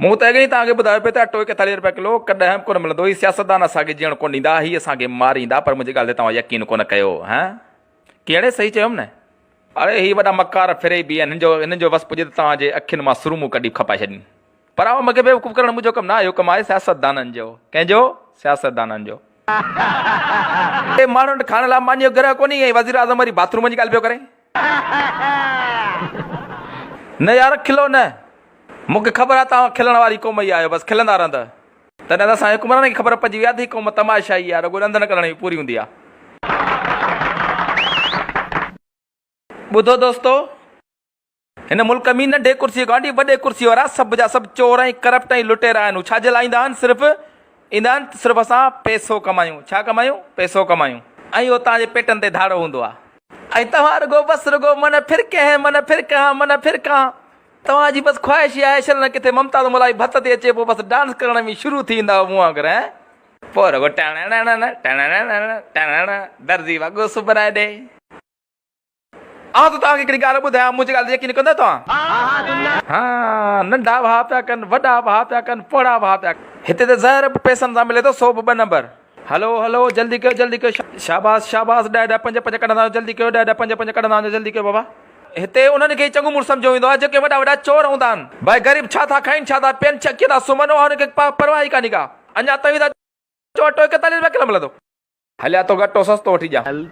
مون ته اڳ ئي توهان کي ٻڌايو پئي ته اٽو 41 رپيا ڪلو ڪڏهن به ڪونه ملندو. هي سياستدان اسان کي جيئڻ ڪونه ڏيندا. هي اسان کي ماريندا. پر منهنجي ڳالهه تي توهان يقين ڪونه ڪيو. هه ڪهڙي صحيح چيم نه. اڙي هي وڏا مڪار فريبي آهن. هنن جو هنن جو وس پڄي ته توهان جي اکين مان سرمو ڪڍي کپائي ڇڏين. پر اوهان مون کي بيوقوف ڪرڻ منهنجو ڪم نه آهي. اهو ڪم آهي سياستدانن جو. ڪنهن جو؟ سياستدانن جو. هي ماڻهن وٽ کائڻ لاء مانيء جو گرهه ڪونهي ۽ وزيراعظم وري باٿ رومن جي ڳالهه پيو ڪري. نه يار کلو نه. مون کي خبر آهي توهان کلڻ واري قوم ئي آهيو بس کلندا رهندؤ. تڏهن ته اسان جي حڪمرانن کي خبر پئجي وئي آهي ته هي قوم تماشائي آهي رڳو ڏندن ڪڍڻ جي پوري هوندي آهي. ٻڌو دوستو! هن ملڪ ۾ ننڍي ڪرسيء کان وٺي وڏي ڪرسيء وارا سڀ جا سڀ چور ۽ ڪرپٽ ۽ لٽيرا آهن. هو ڇا جي لاء ايندا آهن؟ صرف ايندا آهن ته صرف اسان پئسو ڪمايون. ڇا ڪمايون؟ پئسو ڪمايون. ۽ اهو توهان جي پيٽن تي ڌاڙو هوندو آهي. ۽ توهان رڳو بس رڳو من ڦر ڪنهن من ڦر ڪهان من ڦر ڪهان. توهان جي بس خواهش اها آهي شل نه ڪٿي ممتاز مولائي ڀت تي اچي پوء بس ڊانس ڪرڻ ۾ شروع ٿي ويندا مون وانگر هين. پوء رڳو ٽڻڻڻ ٽڻڻڻ ٽڻڻ درزي وڳو سبرائي ڏي. آئون ته توهان کي هڪڙي ڳالهه ٻڌايان، منهنجي ڳالهه تي يقين ڪندؤ توهان؟ ها، ننڍا به ها پيا ڪن، وڏا به ها پيا ڪن، پوڙها به ها پيا ڪن. هتي ته زهر به پئسن سان ملي ٿو، سو به ٻه نمبر. هلو هلو، جلدي ڪيو، جلدي ڪيو، شاباس شاباس، ڏهه ڏهه پنج پنج ڪڍندا وڃو، جلدي ڪيو، ڏهه ڏهه پنج پنج ڪڍندا وڃو، جلدي ڪيو بابا. هتي انهن کي ئي چڱو مڙس سمجهيو ويندو آهي، جيڪي وڏا وڏا چور هوندا آهن. ڀائي غريب ڇا ٿا کائين، ڇا ٿا پين، ڇا ڪيئن ٿا سمهن، اها هنن کي پرواهه ئي ڪانهي ڪا. اڃا توهين ٿا چئو اٽو 41 رپيا ڪلو ملندو. هليا توکي اٽو سستو وٺي ڏيان.